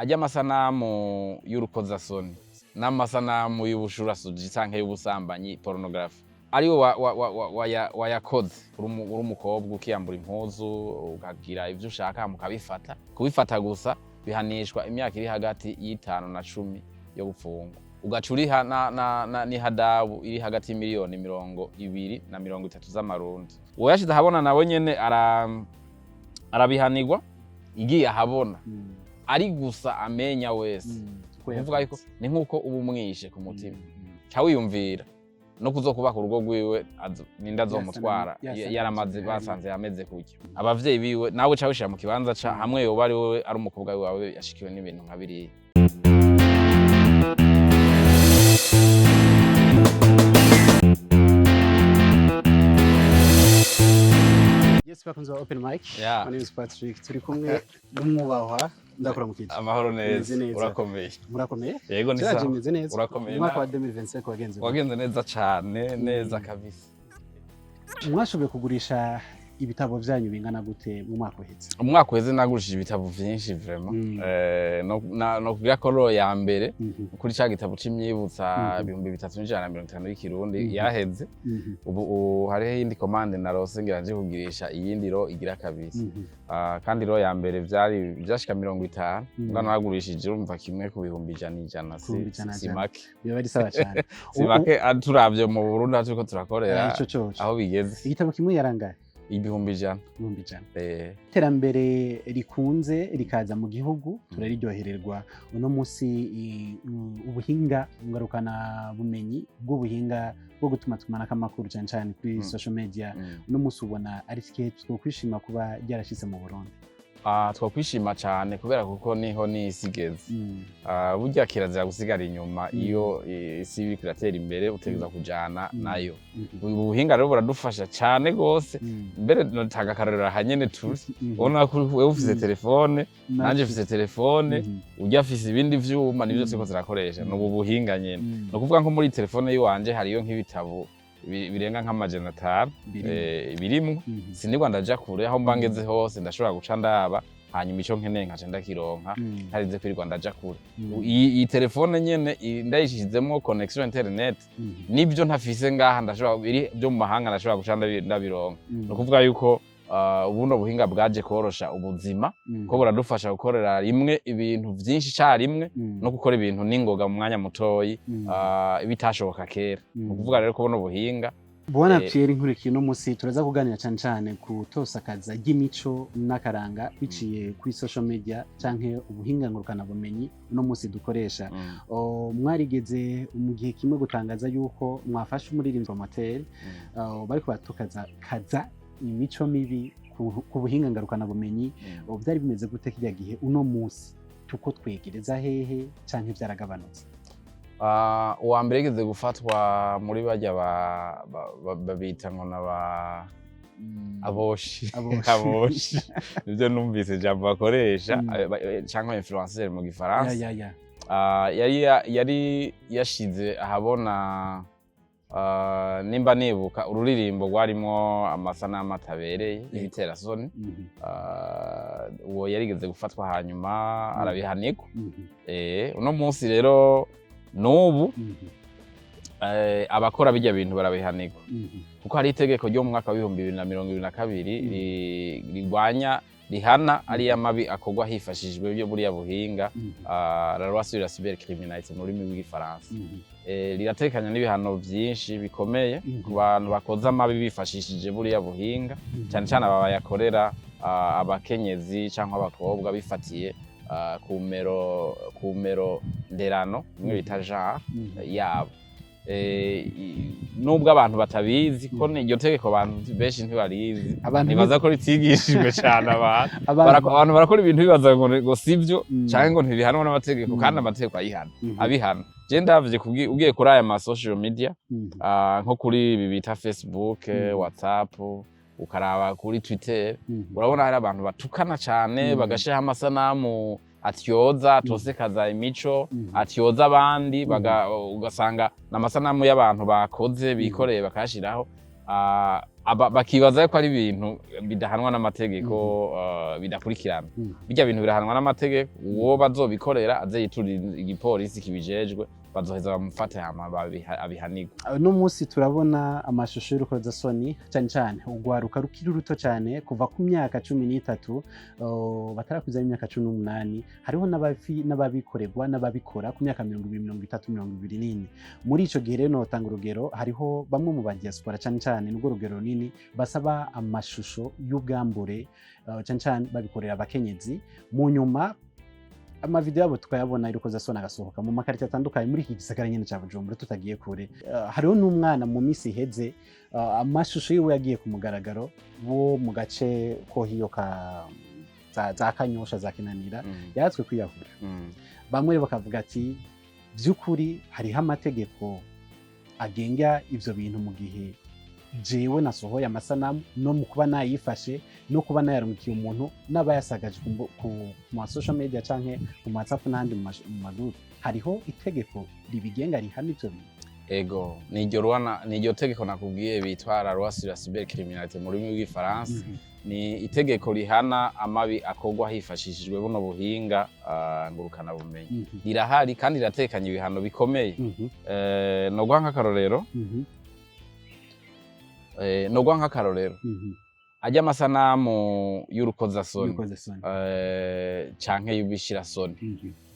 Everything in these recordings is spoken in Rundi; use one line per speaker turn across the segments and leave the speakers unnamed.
Arya amasanamu y'urukozasoni n'amasanamu y'ubushurasuji canke y'ubusambanyi, pornography, ariwe wayakoze, uri umukobwa ukiyambura impuzu, ukagira ivyo ushaka, mukabifata, kubifata gusa bihanishwa imyaka iri hagati y'5 na 10 yo gupfungwa, ugaca uriha n'ihadabu iri hagati y'imiliyoni 20 na 30 z'amarundi. Uwo yashize ahabona nawe nyene arabihanirwa igiye ahabona, ari gusa amenya wese. Kuvuga yuko ni nk'uko uba umwishe ku mutima, ca wiyumvira no kuzokubaka urugo rwiwe, ninde azomutwara? Yaramaze basanze yameze kurya abavyeyi biwe. Nawe ca wishira mu kibanza ca hamwe yoba ari wewe, ari umukobwa wawe yashikiwe n'ibintu nka biriya.
Yes, bakunzi ba Open Mic.
Yeah.
My name is Patrick. Turi kumwe n'umwubahwa, ndakuramukije.
Amahoro
Meze
neza.
neza.
Urakomeye?
Murakomeye?
Yego, ni
Gerard,
sawa.
meze neza.
Urakomeye
Umwaka
nawe?
wa 2025 wagenze gute?
Wagenze neza cane, neza kabisa.
Mwashoboye kugurisha ibitabo vyanyu bingana gute mu mwaka uheze?
Umwaka uheze nagurishije ibitabo vyinshi vraiment. No kugira ko lot ya mbere kuri ca gitabo c'imyibutsa 3150 y'ikirundi yaraheze. Ubu hariho iyindi commande narose, ngira nje kugirisha iyindi lot igira kabiri. Ah, kandi lot ya mbere vyari vyashika 50. Mbwa naragurishije, urumva, kimwe ku bihumbi ijana ijana,
Ku bihumbi ijana
si
ijana.
make.
Biba ari sawa cyane.
Si make, turavye mu Burundi aho turiko turakorera,
Ico coco.
aho bigeze.
Igitabo kimwe yarangaye?
100,000.
100,000.
Eh.
Iterambere rikunze rikaza mu gihugu turariryohererwa. Uno munsi ubuhinga ngarukana bumenyi bw'ubuhinga bwo gutumatumanako amakuru, cyane cyane kuri social media, uno munsi ubona ari ikihe twokwishima kuba ryarashitse mu Burundi?
Ah, twakwishima cyane kubera kuko niho n'isi igeze. Ah, burya kirazira gusigara inyuma. Iyo isi iriko iratera imbere, utegerezwa kujana nayo. Ubu buhinga rero buradufasha cyane gose. Mbere notanga akarorero aha nyene turi, ubona ko wewe ufise telefone, nanje mfise telefone, urya afise ibindi vyuma, nivyo turiko turakoresha, ni ubu buhinga nyene. Ni ukuvuga nko muri telefone yiwanje hariyo nk'ibitabo birenga nk'500
Birimwo.
Birimwo. Sinigwa ndaja kure, aho mba ngeze hose ndashobora guca ndaba, hanyuma ico nkeneye nkaca ndakironka, ntarinze kwirirwa ndaja kure. Iyi telefone nyene ndayishizemwo connexion internet, nibyo ntafise ngaha ndashobora, biri byo mu mahanga ndashobora guca ndabironka. Ni ukuvuga yuko ubuno buhinga bwaje korosha ubuzima, ko buradufasha gukorera rimwe ibintu vyinshi icarimwe, no gukora ibintu n'ingoga mu mwanya mutoyi, bitashoboka kera. Ni ukuvuga rero ko buno buhinga
Bwana Pierre Nkurikiye, uno munsi turaza kuganira cyane cyane ku tosakaza ry'imico n'akaranga biciye kuri social media canke ubuhinga ngurukana bumenyi uno munsi dukoresha. O, mwarigeze mu gihe kimwe gutangaza yuko mwafashe umuririmbyi promoteur bariko baratukaza kaza imico mibi ku buhinga ngarukana bumenyi. O, byari bimeze gute kirya gihe? Uno munsi tuko twegereza hehe, canke vyaragabanutse?
Ah, uwa mbere yigeze gufatwa muri barya babita ngo naba aboshi.
Aboshi.
Aboshi, nivyo numvise ijambo bakoresha, canke influenceur mu gifaransa.
Ya.
Ah, yari yashize ahabona, nimba nibuka, ururirimbo rwarimwo amasanamu atabereye y'ibiterasoni. Uwo yarigeze gufatwa, hanyuma arabihanirwa. Uno munsi rero n'ubu abakora bijya bintu barabihanirwa, kuko hari itegeko ryo mu mwaka wa 2022 rigwanya, rihana ariya mabi akorwa hifashishijwe byo buriya buhinga, la loi sur la cybercriminalité mu rurimi rw'igifaransa. Riratekanya n'ibihano vyinshi bikomeye ku bantu bakoze amabi bifashishije buriya buhinga, cyane cyane aba bayakorera abakenyezi cyangwa abakobwa bifatiye ku mero nderano, imwe bita genre yabo. Nubwo abantu batabizi ko iryo tegeko, abantu benshi ntibarizi,
Abantu
nibaza ko ritigishijwe cyane abantu.
Abantu
Abantu barakora ibintu bibaza ngo sivyo canke ngo ntibihanwa n'amategeko, kandi amategeko ayihana, abihana. Je ndavye ugiye kuri aya ma social media, nko kuri ibi bita Facebook, WhatsApp, ukaraba kuri Twitter, urabona hari abantu batukana cane, bagashiraho amasanamu atyoza, atosekaza imico, atyoza abandi, ugasanga n'amasanamu y'abantu bakoze bikoreye bakayashiraho. Bakibaza ko ari ibintu bidahanwa n'amategeko, bidakurikirana. Bijya bintu birahanwa n'amategeko. Uwo bazobikorera aze yiturira igipolisi kibijejwe, bazoheza bamufate hama abihanirwe.
Uno munsi turabona amashusho y'urukozasoni, cyane cyane urwaruka rukiri ruto cyane, kuva ku myaka 13, batarakwiza imyaka 18. Hariho n'ababikorerwa n'ababikora ku myaka 20, 30, 24. Muri ico gihe rero notanga urugero, hariho bamwe mu ba diaspora cyane cyane, nubwo urugero runini, basaba amashusho y'ubwambure, cyane cyane babikorera abakenyezi. Mu nyuma amavideo yabo tukayabona y'urukozasoni agasohoka mu makarita atandukanye muri iki gisagara nyine cya Bujumbura, tutagiye kure. Hariho n'umwana mu minsi iheze, amashusho yiwe yagiye ku mugaragaro, wo mu gace ko hiyo ka za Kanyosha, za Kinanira, yaratswe kwiyahura. Bamwe bakavuga ati by'ukuri hariho amategeko agenga ivyo bintu, mu gihe jewe nasohoye amasanamu, no mu kuba nayifashe, no kuba nayarungikiye umuntu, n'abayasagaje ku ma social media canke ku ma WhatsApp n'ahandi mu magroup, hariho itegeko ribigenga rihana ivyo bintu?
Ego, ni iryo tegeko nakubwiye bitwa la loi sur la cybercriminalité mu rurimi rw'igifaransa. Ni itegeko rihana amabi akorwa hifashishijwe buno buhinga ngurukana bumenyi. Rirahari kandi riratekanye ibihano bikomeye. Noguha nk'akarorero, ajya amasanamu y'urukozasoni
y'urukozasoni
canke y'ubishirasoni,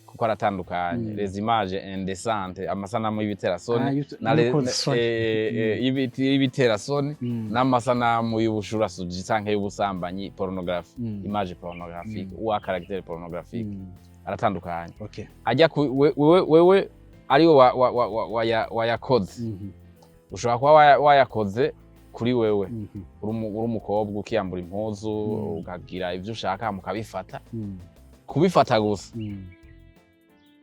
kuko aratandukanye. Les images indécentes, amasanamu y'ibiterasoni
Ah,
na
y'urukozasoni.
y'ibiterasoni n'amasanamu y'ubushurasuji canke y'ubusambanyi, pornographie, image pornographique ou à caractère pornographique, aratandukanye. Ajya wewe ariwe wayakoze, ushobora kuba wayakoze kuri wewe, uri umukobwa, ukiyambura impuzu, ukagira ivyo ushaka, mukabifata. Kubifata gusa,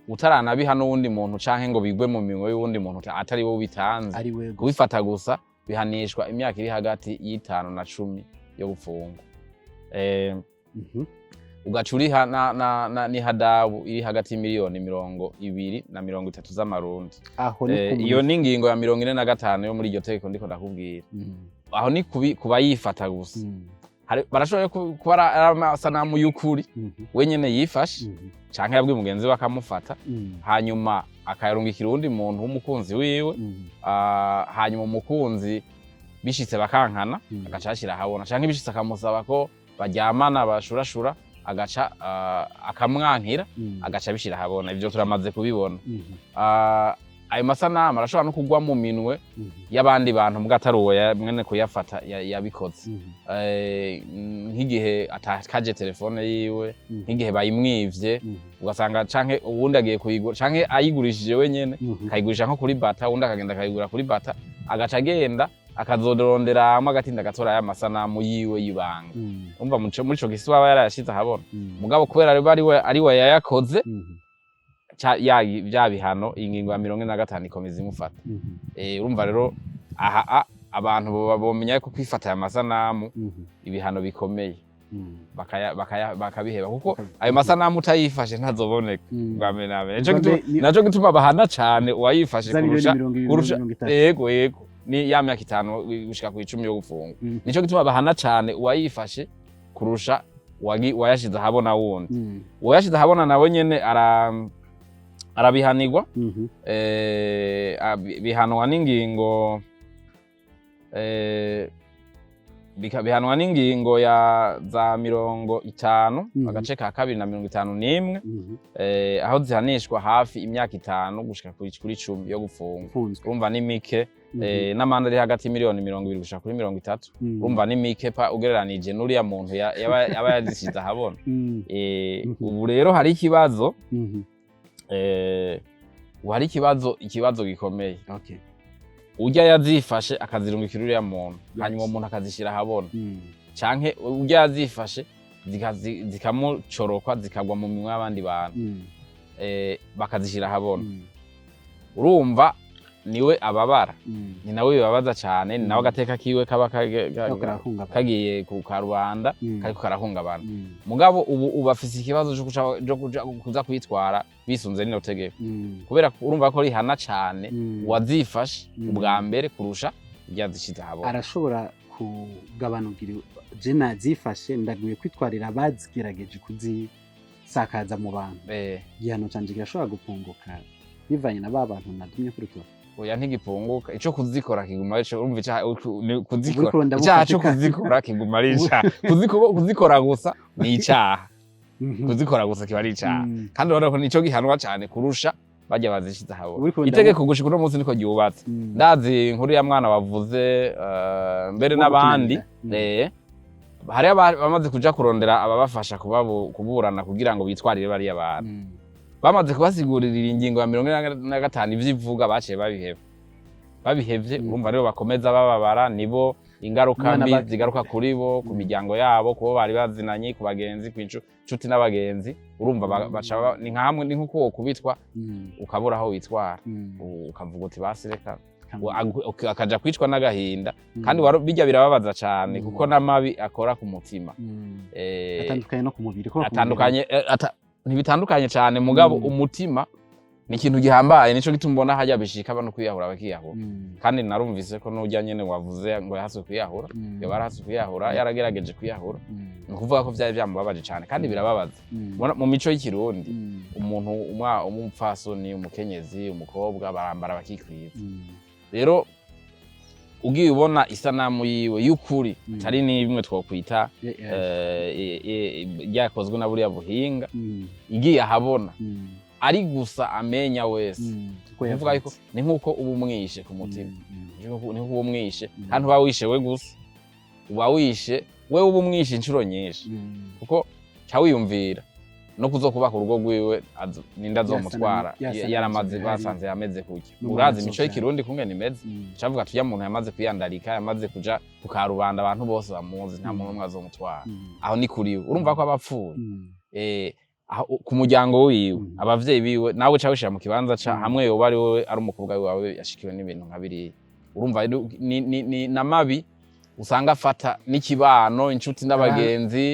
utaranabiha n'uwundi muntu canke ngo bigwe mu minwe y'uwundi muntu atari wowe ubitanze,
ari we gusa,
kubifata gusa bihanishwa imyaka iri hagati y'5 na 10 yo gupfungwa. Ugaca uriha n'ihadabu iri hagati y'imiliyoni 20 na 30 z'amarundi.
Aho ni ku
Iyo ni ingingo ya 45 yo muri iryo tegeko ndiko ndakubwira. Aho ni kuba yifata gusa. Barashoboye kuba ari amasanamu y'ukuri we nyene yifashe, canke yabwiye mugenzi we akamufata, hanyuma akayarungikira uwundi muntu w'umukunzi wiwe, hanyuma umukunzi bishitse bakankana, agaca ashira ahabona, canke bishitse akamusaba ko baryamana bashurashura, agaca akamwankira, agaca abishira ahabona. Ivyo turamaze kubibona. Ayo masanamu arashobora no kugwa mu minwe y'abandi bantu mbwa atari uwo mwene kuyafata yabikoze. Nk'igihe atakaje telefone yiwe, nk'igihe bayimwivye, ugasanga canke uwundi agiye kuyigura, canke ayigurishije wenyene, akayigurisha nko kuri Bata, uwundi akagenda akayigura kuri Bata, agaca agenda akazodorondera hamwe, agatinda agatora ya masanamu yiwe y'ibanga. Umva, muri ico gisi aba yarayashize ahabona, mugabo kubera ari we yayakoze, bya bihano ingingo ya 45 ikomeza imufata. Urumva rero aha abantu bomenya ko kwifata aya masanamu ibihano bikomeye, bakabiheba, kuko ayo masanamu utayifashe ntazoboneka. Bwa mbere na mbere
Bwa mbere
naco gituma bahana cane uwayifashe
za miliyoni
kurusha
20,
kurusha
30.
Yego, ni ya myaka 5 gushika ku 10 yo gufungwa. Nico gituma bahana cane uwayifashe kurusha uwayashize ahabona wundi. Uwayashize ahabona nawe nyene arabihanirwa. Bihanwa n'ingingo bihanwa n'ingingo ya za 50 agace ka kabiri na 51, aho zihanishwa hafi imyaka 5 gushika kuri 10 yo gufungwa.
Ufunzwe.
Urumva ni mike, n'amande ari hagati y'imiliyoni 20 gushika kuri 30. Urumva ni mike pa ugereranije n'uriya muntu yaba yazishize ahabona. Ubu rero hari ikibazo, ubu hari ikibazo gikomeye. Urya yazifashe akazirungikira uriya muntu, hanyuma uwo muntu akazishira ahabona, canke urya yazifashe zikamucorokwa, zikagwa mu minwe y'abandi bantu, bakazishira ahabona, urumva niwe ababara, ni nawe bibabaza cane, ni nawe agateka kiwe kaba
Kariko karahungabana.
kagiye ku karubanda, kariko karahungabana. Mugabo ubu afise ikibazo co kuza kwitwara bisunze rino tegeko, kubera ko urumva ko rihana cane uwazifashe ubwa mbere kurusha iryazishize ahabona.
Arashobora Kugabanukira, je nazifashe, ndaguye kwitwarira abazigerageje kuzisakaza mu bantu, igihano canje kirashobora gupunguka bivanye na ba bantu nadumye kuri urutoki?
Oya, ntigipunguka. Ico kuzikora kiguma arico. Urumva, icaha ni kuzikora.
Uriko
Icaha co
ndabufatika.
kuzikora kiguma ari icaha. Kuzikora gusa ni icaha. Kuzikora gusa kiba ari icaha. Kandi urabona ko nico gihanwa cane kurusha barya bazishize ahabona.
Uriko
Itegeko gushika uno munsi niko ryubatse. Ndazi inkuru ya mwana wavuze, mbere
Wo
n'abandi.
gukinanira.
Hariho bamaze kuja kurondera ababafasha kuburana kugira ngo bitwarire bariya bantu. Bamaze kubasigurira ingingo ya 45 ivyo ivuga, baciye babiheba. Babihevye, urumva rero bakomeza bababara, nibo ingaruka
Umwana
mbi zigaruka kuri bo, ku miryango yabo, kubo bari bazinanye, ku bagenzi, ku inshuti n'abagenzi. Urumva baca ni nka hamwe, ni nk'uko wokubitwa ukabura aho witwara, ukavuga uti: "Basi reka." Akaja kwicwa n'agahinda. Kandi bijya birababaza cane, kuko n'amabi akora ku mutima.
Atandukanye no ku mubiri, ko ku mubiri-
Atandukanye, ntibitandukanye cane, mugabo umutima ni ikintu gihambaye. Nico gituma ubona hajya bishika bano kwiyahura, bakiyahura. Kandi narumvise ko n'urya nyene wavuze ngo yahaswe kwiyahura, yoba yarahaswe kwiyahura, yaragerageje kwiyahura. Ni ukuvuga ko vyari vyamubabaje cane, kandi birababaza. Mu mico y'Ikirundi, umuntu umupfasoni, umukenyezi, umukobwa barambara bakikwiza. Rero ugiye ubona isanamu yiwe y'ukuri, atari n'imwe twokwita ryakozwe na buriya buhinga, igiye ahabona, ari gusa amenya wese.
Uko
Kuvuga yuko
yavutse.
ni nk'uko uba umwishe ku mutima. Ni nk'uko uba umwishe, kandi uba wishe we gusa, uba wishe we, uba umwishe inshuro nyinshi, kuko ca wiyumvira no kuzokubaka urugo rwiwe, ninde azomutwara
Yasa
yaramaze
n'inzu
basanze yameze kurya?
N'umuntu
Urazi imico
azovyara.
y'Ikirundi kungene imeze. Cavuga tuya muntu yamaze kwiyandarika, yamaze kuja ku karubanda, abantu bose bamuzi, nta muntu n'umwe azomutwara. Aho ni kuriwe, urumva ko aba apfuye. Aho ku muryango wiwe, abavyeyi biwe, nawe ca wishira mu kibanza ca hamwe yoba ari wewe, ari umukobwa wawe yashikiwe n'ibintu nka biriya. Urumva ni namabi usanga afata n'ikibano, inshuti n'abagenzi,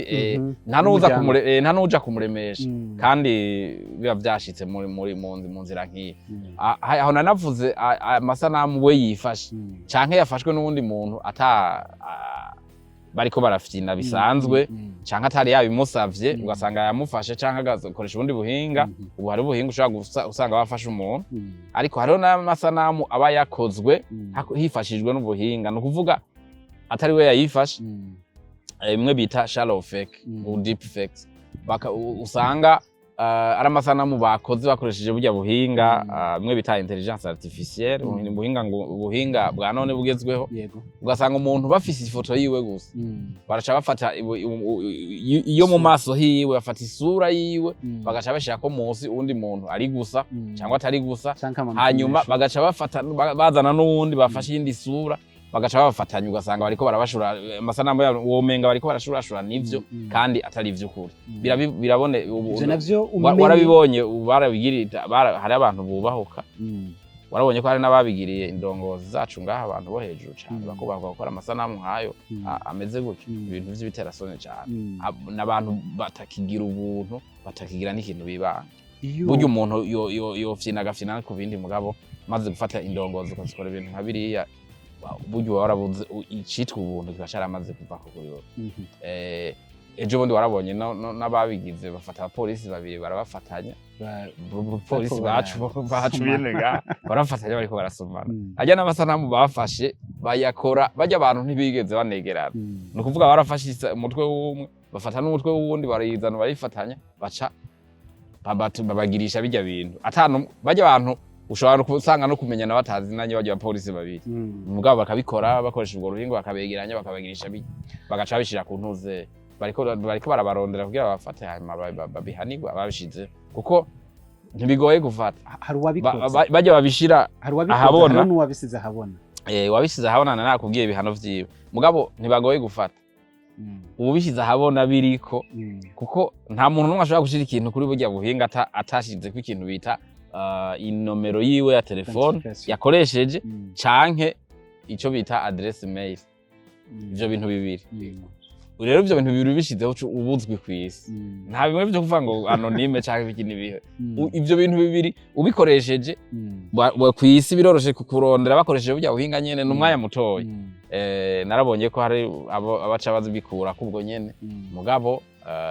nta n'uza
N'umuryango.
nta n'uja kumuremesha. Kandi biba vyashitse muri mu nzira nk'iyi. Aho nanavuze amasanamu we yifashe canke yafashwe n'uwundi muntu ata bariko barafyina bisanzwe, canke atari yabimusavye, ugasanga yamufashe canke agakoresha ubundi buhinga. Ubu hari ubuhinga ushobora usanga wafashe umuntu, ariko hariho n'amasanamu aba yakozwe hifashishijwe n'ubuhinga, ni ukuvuga atari we yayifashe, imwe bita shallow fake, deep fakes. Usanga ari amasanamu bakoze bakoresheje burya buhinga, bimwe bita intelligence artificielle, ubuhinga bwa none bugezweho. Ugasanga umuntu bafise ifoto yiwe gusa, baraca bafata iyo mu maso hiwe, bafata isura yiwe, bagaca bashirako munsi uwundi muntu ari gusa cyangwa atari gusa.
Canke ama
Hanyuma
menyesho.
bagaca bafata bazana n'uwundi bafashe iyindi sura, bagaca babafatanya, ugasanga bariko barabashura amasanamu yabo, womenga bariko barashurashura nivyo, kandi atari ivy'ukuri. Birabone
Ivyo navyo umenye.
Warabibonye, ubu barabigiriye, hari abantu bubahuka. Warabonye ko hari n'ababigiriye indongozi zacu ngaha, abantu bo hejuru cane, bakubahwa gukora amasanamu nk'ayo, ameze gutyo. Ibintu vy'ibiterasoni cane. N'abantu batakigira ubuntu, batakigira n'ikintu bibanga. Burya umuntu yofyina agafyina ku bindi, mugabo maze gufata indongozi ukazikora ibintu nka biriya, burya uba warabuze icitwa ubuntu, kiba caramaze kuvako kuri wowe. Ejo bundi warabonye n'ababigize bafata abapolisi babiri barabafatanya, polisi
Bariko
bacu
barasomana.
nyene ga barabafatanya bariko barasomana. Harya n'amasanamu bafashe bayakora barya abantu ntibigeze banegerana. Ni ukuvuga barafashe umutwe w'umwe, bafata n'umutwe w'uwundi, barayizana barayifatanya, baca babagirisha bijya bintu atanu. Barya abantu ushobora gusanga no kumenyana batazinanye, barya abapolisi babiri, mugabo bakabikora bakoresha ubwo ruhingo, bakabegeranya, bakabagirisha bagaca babishira ku ntuze. Bariko barabarondera kugira babafate, hanyuma babihanirwe ababishize, kuko ntibigoye gufata.
Hari uwabikoze.
Barya babishira
Hari uwabikoze.
ahabona.
Hariho n'uwabisize ahabona.
Wabishize ahabona nakubwiye ibihano vyiwe, mugabo ntibagoye gufata ubishize ahabona biriko, kuko nta muntu n'umwe ashobora gushira ikintu kuri burya buhinga atashizeko ikintu bita inomero yiwe ya telefone
Identification.
yakoresheje, canke ico bita adresse mail. Ivyo bintu bibiri rero, ivyo bintu bibiri ubishizeho uba uzwi kw'isi. Nta bimwe vyo kuvuga ngo anonyme canke ibiki n'ibihe. Ivyo bintu bibiri ubikoresheje, kw'isi biroroshe kukurondera bakoresheje burya buhinga nyene, n'umwanya mutoya. Narabonye ko hari abo abaca bazibikura kubwo nyene, mugabo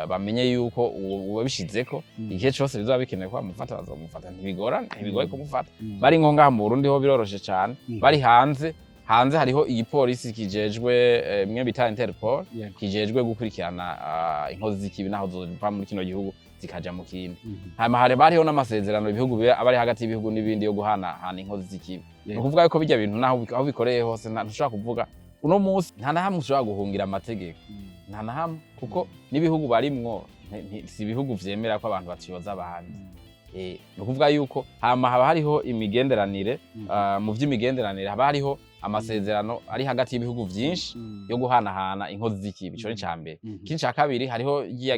bamenye yuko uwabishizeko, igihe cose bizoba bikenewe ko bamufata, bazomufata. Ntibigorana, ntibigoye kumufata. Bari nko ngaha mu Burundi ho biroroshe cane. Bari hanze hariho igipolisi kijejwe, bimwe bita Interpol, kijejwe gukurikirana inkozi z'ikibi naho zova muri kino gihugu zikaja mu kindi. Hama hari bariho n'amasezerano ibihugu aba ari hagati y'ibihugu n'ibindi yo guhanahana inkozi z'ikibi. Ni ukuvuga yuko bijya bintu naho aho bikoreye hose, ntushobora kuvuga uno munsi nta na hamwe ushobora guhungira amategeko, nta na hamwe, kuko n'ibihugu barimwo si ibihugu vyemera ko abantu batiyoza abandi. Ni ukuvuga yuko hama haba hariho imigenderanire, mu vy'imigenderanire haba hariho amasezerano ari hagati y'ibihugu vyinshi yo guhanahana inkozi z'ikibi. Ico ni ica mbere. Ikindi ca kabiri, hariho ryiya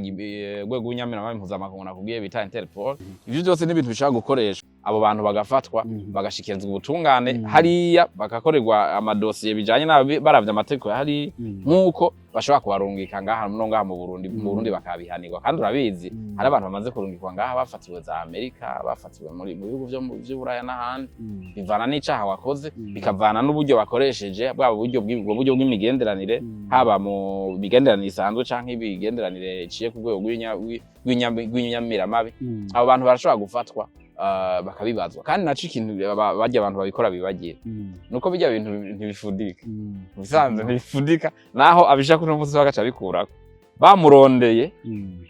rwego rw'inyamiramabi mpuzamakungu nakubwiye bita Interpol. Ivyo vyose ni ibintu bishobora gukoreshwa, abo bantu bagafatwa, bagashikirizwa ubutungane hariya, bagakorerwa amadosiye bijanye n'abi baravye amategeko hariya, nk'uko bashobora kubarungika ngaha no ngaha mu Burundi, mu Burundi bakabihanirwa. Kandi urabizi, hari abantu bamaze kurungikwa ngaha bafatiwe za Amerika, bafatiwe mu bihugu vyo mu vy'Uburaya n'ahandi. Bivana n'icaha wakoze, bikavana n'uburyo bakoresheje, bwaba ubwo buryo bw'imigenderanire, haba mu migenderanire isanzwe canke imigenderanire iciye ku rwego rw'inyamiramabi. Abo bantu barashobora gufatwa, bakabibazwa. Kandi naco ikintu barya abantu babikora bibagira, nuko bijya bintu ntibifudika. Mu bisanzwe ntibifudika, naho abishaka uno munsi bagaca bikurako bamurondeye,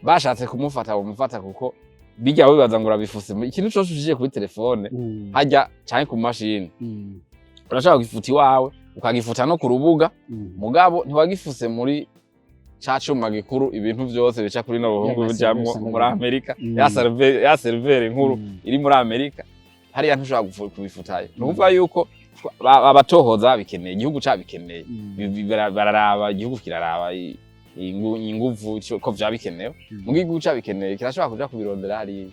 bashatse kumufata bamufata, kuko bijya wibaza ngo urabifuse. Ikintu cose ushiye kuri telefone hajya canke ku mashini, urashobora kugifuta iwawe, ukagifuta no ku rubuga, mugabo ntiwagifuse muri ca cuma gikuru ibintu vyose bica kuri no buhungu
Ya
bijamwo
server.
muri Amerika, ya server nkuru iri muri Amerika hariya, ntushobora kubifutayo. Ni ukuvuga yuko abatohoza babikeneye, igihugu cabikeneye, bararaba, igihugu kiraraba inguvu ko vyaba bikenewe. Mu gihugu cabikeneye kirashobora kuja kubirondera hariya.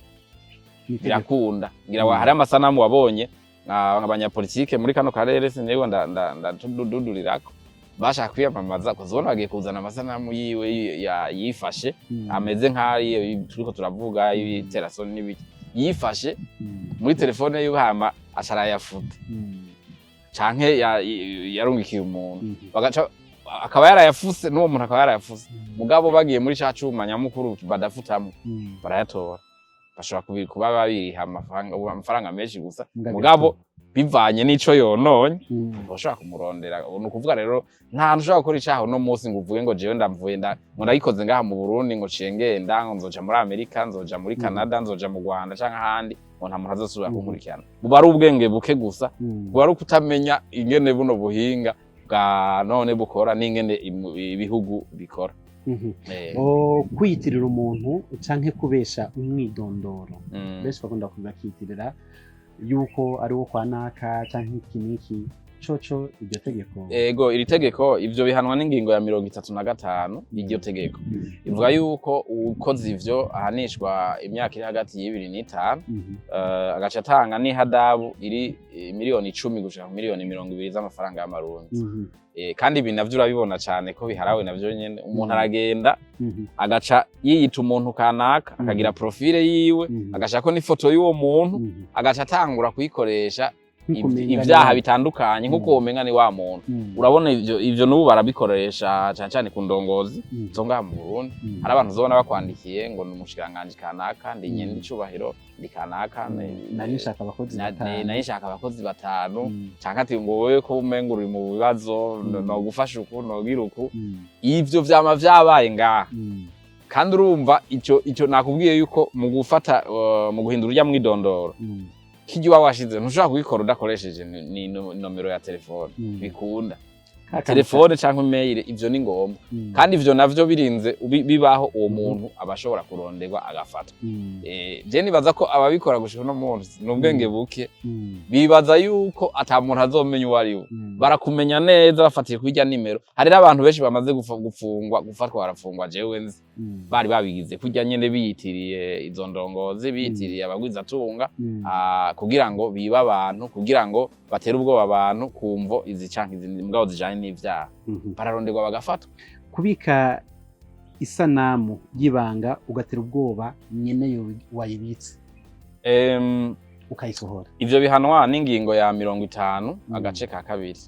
Ni itegeko.
Birakunda ngira hari amasanamu wabonye abanyapolitike muri kano karere, siniwe ndadudurirako, bashaka kwiyamamaza kuzobona bagiye kuzana amasanamu yiwe yifashe, ameze nk'ayo turiko turavuga y'ibiterasoni n'ibiki, yifashe muri telefone yiwe, hama aca arayafuta canke yarungikiye umuntu, bagaca akaba yarayafuse, n'uwo muntu akaba yarayafuse, mugabo bagiye muri ca cuma nyamukuru badafutamwo, barayatora. Bashobora kuba babiriha amafaranga menshi gusa, mugabo bivanye n'ico yononye, ushobora kumurondera. Ni ukuvuga rero nta hantu ushobora gukora icaha uno munsi ngo uvuge ngo jewe ndamvuye ngo ndagikoze ngaha mu Burundi, ngo ciye ngenda, ngo nzoja muri Amerika, nzoja muri Canada, nzoja mu Rwanda canke ahandi, ngo nta muntu azosubira kunkurikirana. Buba ari ubwenge buke gusa, buba ari ukutamenya ingene buno buhinga bwa none bukora n'ingene ibihugu bikora.
Kwiyitirira umuntu canke kubesha umwidondoro, benshi bakunda kubakitirira yuko ari wo kwa naka canke iki n'iki, coco iryo tegeko?
Ego, iri tegeko, ivyo bihanwa n'ingingo ya 35 y'iryo tegeko. Ivuga yuko ukoze ivyo ahanishwa imyaka iri hagati y'2 n'5, agaca atanga n'ihadabu iri miliyoni 10 gushika ku miliyoni 20 z'amafaranga y'amarundi. Kandi ibi navyo urabibona cane ko biharawe navyo nyene. Umuntu aragenda agaca yiyita umuntu kanaka, akagira profile yiwe, agashako n'ifoto y'uwo muntu, agaca atangura kuyikoresha
Nk'uko umenga
ivyaha bitandukanye, nk'uko womenga ni wa muntu. Urabona ivyo n'ubu barabikoresha cane cane ku ndongozi zo ngaha mu Burundi. Hari abantu uzobona bakwandikiye ngo ni umushikiranganji kanaka, ndi nyene icubahiro, ndi kanaka,
Nari nshaka abakozi batanu.
Nari nshaka abakozi batanu, canke ati ngo wowe ko umenga uri mu bibazo, nogufasha uku, nogira uku. Ivyo vyama vyabaye ngaha. Kandi urumva ico nakubwiye yuko mu gufata, mu guhindura urya mwidondoro, kirya uba washize ntushobora kubikora udakoresheje ni nomero ya telefone. Bikunda telefone canke email, ivyo ni ngombwa. Kandi ivyo navyo birinze bibaho, uwo muntu aba ashobora kuronderwa agafatwa. Je nibaza ko ababikora gushika uno munsi ni ubwenge buke. Bibaza yuko ata muntu azomenya uwo ari we. Barakumenya neza bafatiye kuri irya nimero. Hari n'abantu benshi bamaze gufungwa, gufatwa barafungwa, jewe nzi, bari babigize kurya nyene, biyitiriye izo ndongozi, biyitiriye abagwizatunga, kugira ngo bibe abantu, kugira ngo batere ubwoba abantu ku mvo izi canke izindi, mugabo zijanye n'ivyaha. Bararonderwa bagafatwa.
Kubika isanamu y'ibanga ugatera ubwoba nyeneyo wayibitse. Ukayisohora.
Ivyo bihanwa n'ingingo ya 50 agace ka kabiri.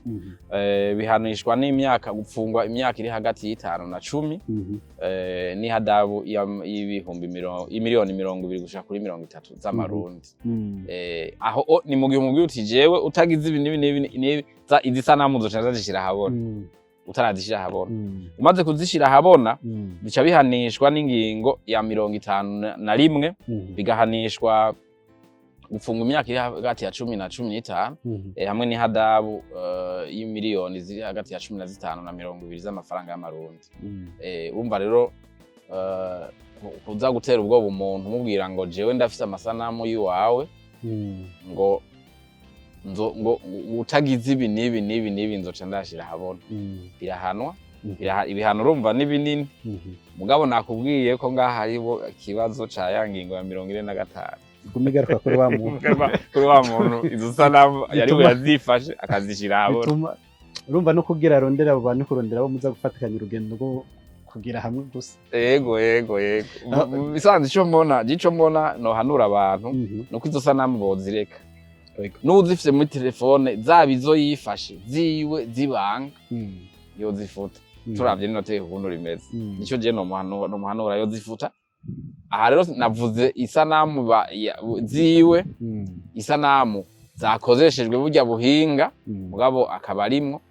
Bihanishwa n'imyaka, gupfungwa imyaka iri hagati y'5 na 10 n'ihadabu y'ibihumbi imiliyoni 20 gushika kuri 30 z'amarundi. Aho ni mu gihe umubwira uti: "Jewe utagize ibi n'ibi n'ibi n'ibi, izi sanamu nzoca ndazishira ahabona." Utarazishira ahabona, umaze kuzishira ahabona, bica bihanishwa n'ingingo ya 51, bigahanishwa gufungwa imyaka iri hagati ya 10 na 15, hamwe n'ihadabu y'imiliyoni ziri hagati ya 15 na 20 z'amafaranga y'amarundi. Urumva rero, kuza gutera ubwoba umuntu umubwira ngo: "Jewe ndafise amasanamu y'iwawe, ngo nzo ngo utagize ibi n'ibi n'ibi n'ibi nzoca ndashira ahabona," birahanwa. Ibihano urumva ni binini. Mugabo nakubwiye ko ngaha hariho ikibazo ca ya ngingo ya 45.
Iguma igaruka kuri wa muntu.
Kuri wa muntu izo sanamu yari yazifashe akazishira ahabona.
Bituma urumva no kugira arondera abo bantu, kurondera abo muza gufatikanya urugendo rwo kugira hamwe gusa.
Yego.
Ah.
Mu bisanzwe ico mbona nohanura abantu nuko izo sanamu bozireka. N'uzifise muri telefone, zaba izo yifashe ziwe zibanga, yozifuta. Turavye rino tegeko ukuntu rimeze, nico je nomuhanura, yozifuta. Aha rero navuze isanamu ziwe, isanamu zakozeshejwe burya buhinga, mugabo akaba arimwo.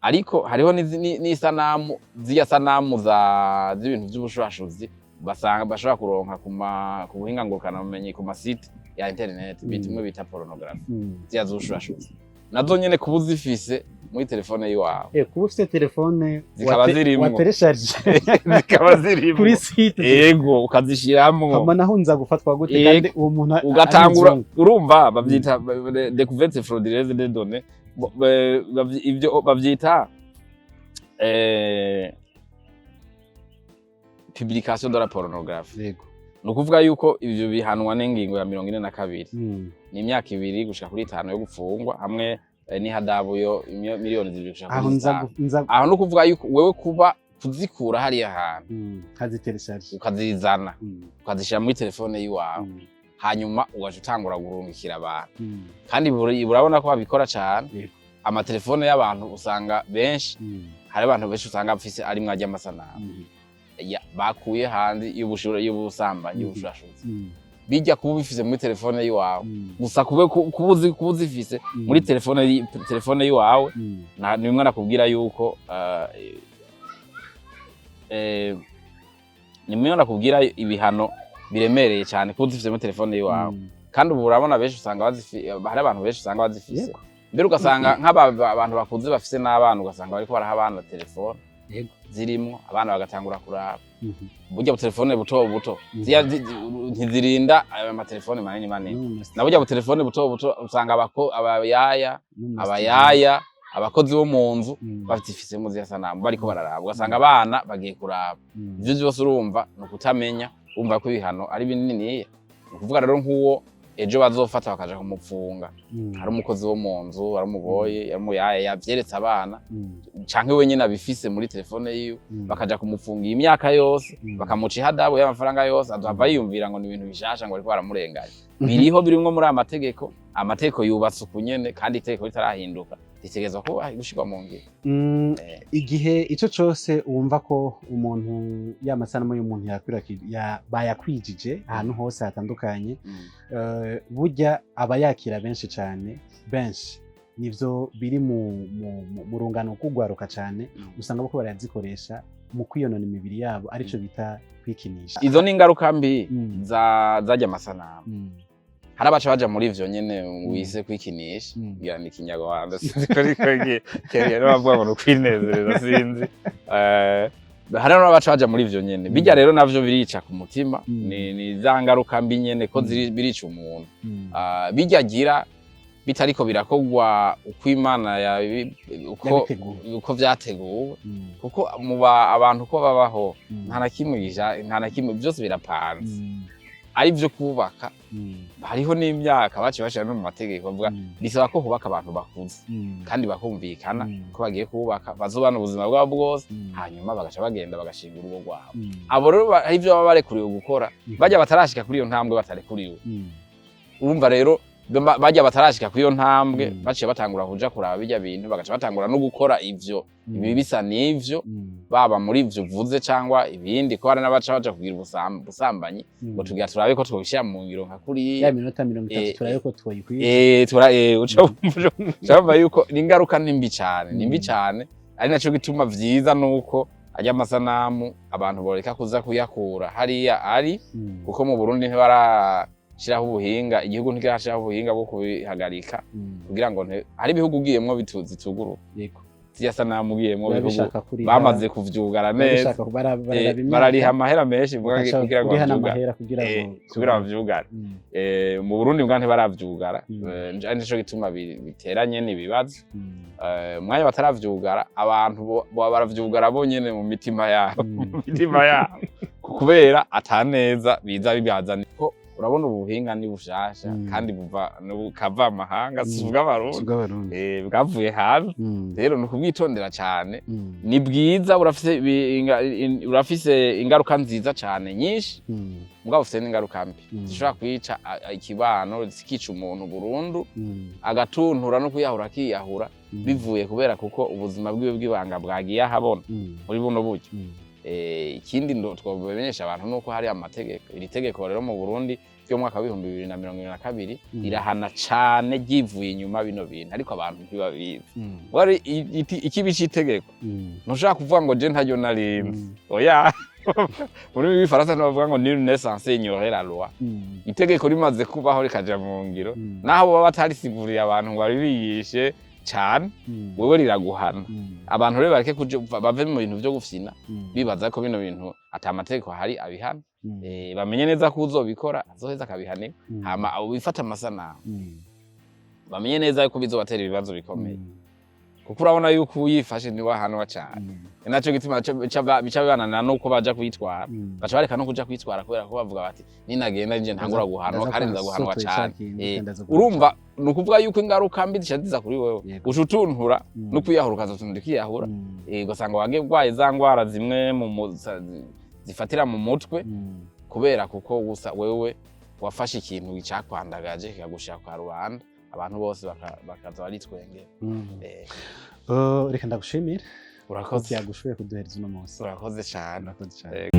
Ariko hariho n'isanamu, zirya sanamu za z'ibintu vy'ubushurashuzi basanga bashobora kuronka ku buhinga ngurukanabumenyi, ku ma site ya internet, bita imwe bita pornography, ziriya z'ubushurashuzi nazo nyene kuba uzifise muri telefone yiwawe.
Kuba ufite telefone
Zikaba zirimwo.
Wateresharije
zikaba zirimwo
kuri site,
ego, ukazishiramwo.
Hama naho nza gufatwa gute?
Yego.
Kandi uwo muntu ari
Ugatangura
inzungu.
Urumva bavyita découverte frauduleuse des données. Ivyo bavyita publication de la pornographie. Ni ukuvuga yuko ivyo bihanwa n'ingingo ya 42. Ni imyaka 2 gushika kuri 5 yo gufungwa, hamwe n'ihadabu yo miliyoni 2 gushika
Aho
kuri
nza
5.
Nza
Aho ni ukuvuga yuko wewe kuba kuzikura hariya hantu,
nkaziteresharije,
ukazizana, ukazishira muri telefone yiwawe, hanyuma ugaca utangura gurungikira abantu. Kandi urabona ko babikora cane. Amatelefone y'abantu usanga benshi, hari abantu benshi usanga bafise arimwo arya amasanamu bakuye hanze y'ubusambanyi, y'ubushurashuzi. Bijya kuba ubifise muri telefone yiwawe gusa, kube kuba uzifise muri telefone yiwawe, ni bimwe nakubwira yuko ni bimwe nakubwira ibihano biremereye cyane kuba uzifise muri telefone yiwawe. Kandi ubu urabona benshi usanga hari abantu benshi usanga bazifise. Mbere ugasanga nk'aba abantu bakuze bafise n'abana, ugasanga bariko baraha abana telefone zirimwo, abana bagatangura kuraba burya butelefone buto buto. Ntizirinda ayo matelefone manini manini. Na burya butelefone buto buto usanga abayaya, abayaya, abakozi bo mu nzu bazifisemo ziriya sanamu, bariko bararaba, ugasanga abana bagiye kuraba. Ivyo vyose urumva ni ukutamenya. Urumva ko ibihano ari bininiya. Ni ukuvuga rero nk'uwo ejo bazofata bakaja kumupfunga, hari umukozi wo mu nzu, ari umuboyi, ari umuyaya yavyeretse abana, canke we nyene abifise muri telefone yiwe, bakaja kumupfunga iyi myaka yose, bakamuca ihadabu y'amafaranga yose, azohava yiyumvira ngo ni ibintu bishasha, ngo bariko baramurenganya. Biriho, birimwo muri aya mategeko. Amategeko yubatse uku nyene, kandi itegeko ritarahinduka ritegerezwa kuba gushirwa mu ngiro.
Igihe ico cose wumva ko umuntu ya masanamu y'umuntu bayakwijije ahantu hose hatandukanye, burya aba yakira benshi cane, benshi nivyo biri mu rungano rw'ugwaruka cane, usanga bako barayazikoresha mu kwiyonona imibiri yabo, arico bita kwikinisha.
Izo ni ingaruka mbi za zarya amasanamu. Hari abaca baja muri ivyo nyene wise kwikinisha. Ngira ni ikinyarwanda, sinzi ko ariko kera bavuga ngo ni ukwinezereza, sinzi. Hari n'abaca baja muri ivyo nyene. Bijya rero navyo birica ku mutima. Ni za ngaruka mbi nyene ko birica umuntu. Ah, bijya gira bitariko birakogwa uko Imana uko
Yabiteguye.
uko vyateguwe, kuko mu abantu uko babaho, nta na kimwe nta na kimwe, byose birapanze, ari byo kubaka. Hariho n'imyaka baciye bashira no mu mategeko, bavuga bisaba ko hubaka abantu bakuze kandi bakumvikana ko bagiye kubaka, bazobana ubuzima bwabo bwose, hanyuma bagaca bagenda bagashinga urugo rwabo. Abo rero hari ivyo baba barekuriwe gukora, bajya batarashika kuri iyo ntambwe batarekuriwe. Urumva rero Barya batarashika kuri iyo ntambwe, baciye batangura kuja kuraba birya bintu, bagaca batangura no gukora ivyo, ibi bisa n'ivyo, baba muri ivyo uvuze cyangwa ibindi, ko hari n'abaca baja kugira ubusambanyi, ngo tugira turabe ko twobishyira mu ngiro nka kuriya.
Ya minota 30, turabe ko twoyikwiza.
Tura uca wumva yuko ingaruka ni mbi cane, ni mbi cane. Ari naco gituma vyiza nuko arya amasanamu abantu boreka kuza kuyakura hariya ari, kuko mu Burundi ntibarashiraho ubuhinga, igihugu ntikirashiraho ubuhinga bwo kubihagarika, kugira ngo hari ibihugu ugiyemwo zituguruka. Zirya sanamu ugiyemwo,
Biba
ibihugu
bishaka kuriha,
bamaze kuvyugara
biba
neza.
bishaka bararaba imyaka,
Barariha amahera menshi mvuga
bagaca
kugira ngo
kuriha
bavyugare.
n'amahera kugira ngo
Kugira bavyugare. Mu Burundi mbwa ntibaravyugara. Ari nico gituma biteranye n'ibibazo. Umwanya bataravyugara, abantu bo baravyugara bonyene mu mitima yabo, mu mitima yabo, kubera ataneza biza bibazana, ko urabona ubuhinga ni bushasha, kandi buva kava amahanga, si ubw'Abarundi.
Ubw'Abarundi.
Bwavuye hanze. Rero ni ukubwitondera cane. Ni bwiza, burafise burafise ingaruka nziza cane nyinshi, mugabo bufise n'ingaruka mbi zishobora kwica ikibano, zikica umuntu burundu, agatuntura no kwiyahura akiyahura, bivuye kubera kuko ubuzima bwiwe bw'ibanga bwagiye ahabona muri buno buryo. Ikindi twobimenyesha abantu nuko hari amategeko. Iri tegeko rero mu Burundi ryo mu mwaka wa 2022 rirahana cane ryivuye inyuma bino bintu, ariko abantu ntibabizi. Wari ikibi c'itegeko, ntushobora kuvuga ngo je ntaryo narinzi. Oya, muri rw'ifaransa ntibavuga ngo "Nul n'est censé ignorer la loi". Itegeko rimaze kubaho rikaja mu ngiro, naho baba batarisiguriye abantu ngo babibigishe cane, wewe riraguhana. Abantu rero bareke kuja bave mu bintu vyo gufyina, bibaza ko bino bintu ata mategeko ahari abihana. Bamenye neza ko uzobikora azoheza akabihanirwa. Hama abo bifata amasanamu bamenye neza yuko bizobatera ibibazo bikomeye, kuko urabona yuko uyifashe niwe ahanwa cane. Ni naco gituma bica bibananira nuko baja kwitwara, baca bareka no kuja kwitwara, kubera ko bavuga bati ninagenda nje ntangura guhanwa,
Ndaza
kandi
kuba
nza guhanwa
nsotoye
cane.
ca kintu, ndaza guhanwa.
Urumva, ni ukuvuga yuko ingaruka mbi zica ziza kuri wewe, uca utuntura no kwiyahura, ukazotuntura ukiyahura. Ugasanga wagiye urwaye za ngwara zimwe zifatira mu mutwe, kubera kuko gusa wewe wafashe ikintu cakwandagaje kikagushira kwa rubanda, abantu bose bakaza baritwengera.
Reka ndagushimire.
Urakoze.
Yagushoboye kuduhereza uno munsi.
Urakoze cane.
Urakoze cane.